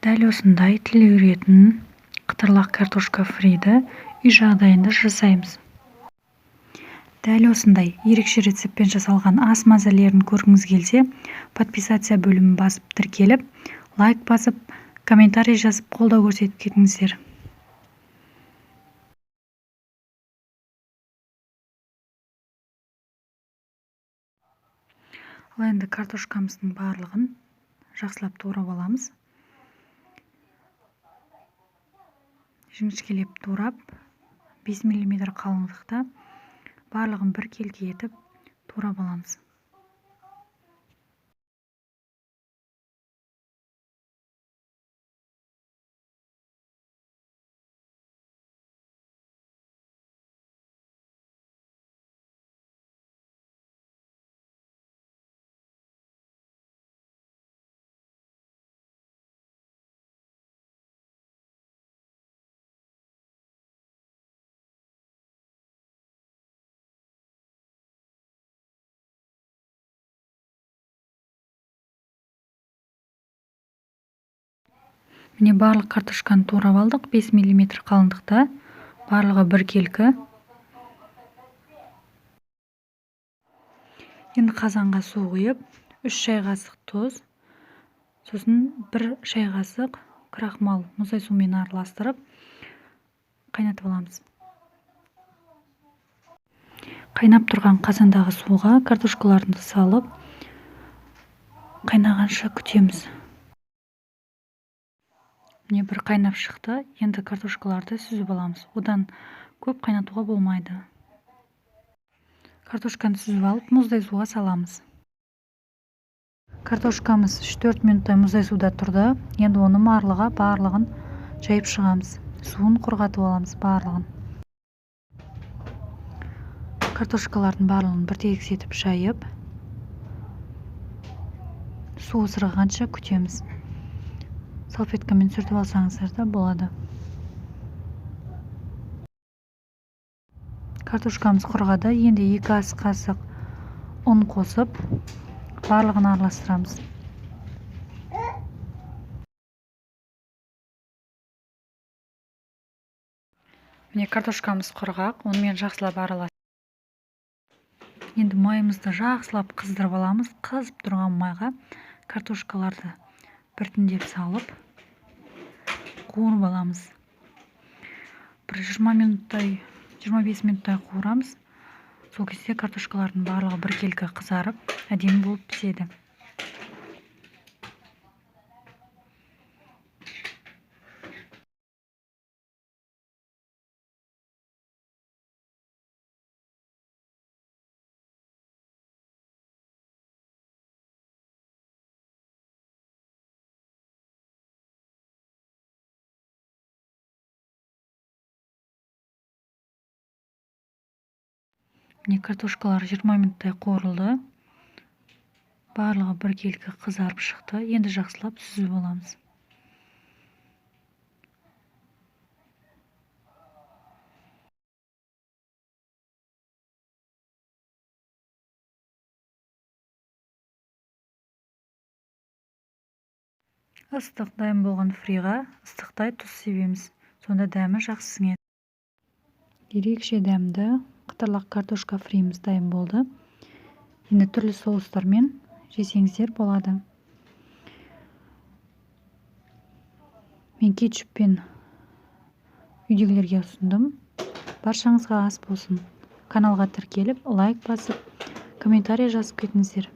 Дәл осындай тіл үйіретін қытырлақ картошка фриді үй жағдайында жасаймыз. Дәл осындай ерекше рецептпен жасалған ас мәзірлерін көргіңіз келсе, подписаться бөлімін басып тіркеліп, лайк басып, комментарий жазып қолдау көрсетіп кетіңіздер. Ал енді картошкамыздың барлығын жақсылап турап аламыз. Жіңішкелеп турап, 5 миллиметр қалыңдықта барлығын біркелкі етіп турап аламыз. Міне барлық картошканы турап алдық, 5 миллиметр қалыңдықта, барлығы біркелкі. Енді қазанға су құйып, 3 шай қасық тұз, сосын 1 шай қасық крахмал мұздай сумен араластырып қайнатып аламыз. Қайнап тұрған қазандағы суға картошкаларды салып, қайнағанша күтеміз. Міне бір қайнап шықты. Енді картошкаларды сүзіп аламыз. Одан көп қайнатуға болмайды. Картошканы сүзіп алып, мұздай суға саламыз. Картошкамыз үш-төрт минуттай мұздай суда тұрды. Енді оны марлыға барлығын жайып шығамыз. Суын құрғатып аламыз барлығын. Картошкалардың барлығын бір тегіс етіп жайып, суы сырғығанша күтеміз. Салфеткамен сүртіп алсаңыздар да болады. Картошкамыз құрғады. Енді 2 ас қасық ұн қосып, барлығын араластырамыз. Міне картошкамыз құрғақ, онымен жақсылап араластырамыз. Енді майымызды жақсылап қыздырып аламыз. Қызып тұрған майға картошкаларды біртіндеп салып қуырып аламыз. Бір жиырма минуттай, жиырма бес минуттай қуырамыз. Сол кезде картошкалардың барлығы біркелкі қызарып, әдемі болып піседі. Міне картошкалар жиырма минуттай қуырылды. Барлығы біркелкі қызарып шықты. Енді жақсылап сүзіп аламыз. Ыстық дайын болған фриға ыстықтай тұз себеміз. Сонда дәмі жақсы сіңеді. Ерекше дәмді қытырлақ картошка фриміз дайын болды. Енді түрлі соустармен жесеңіздер болады. Мен кетчуппен үйдегілерге ұсындым. Баршаңызға ас болсын. Каналға тіркеліп, лайк басып, комментарий жазып кетіңіздер.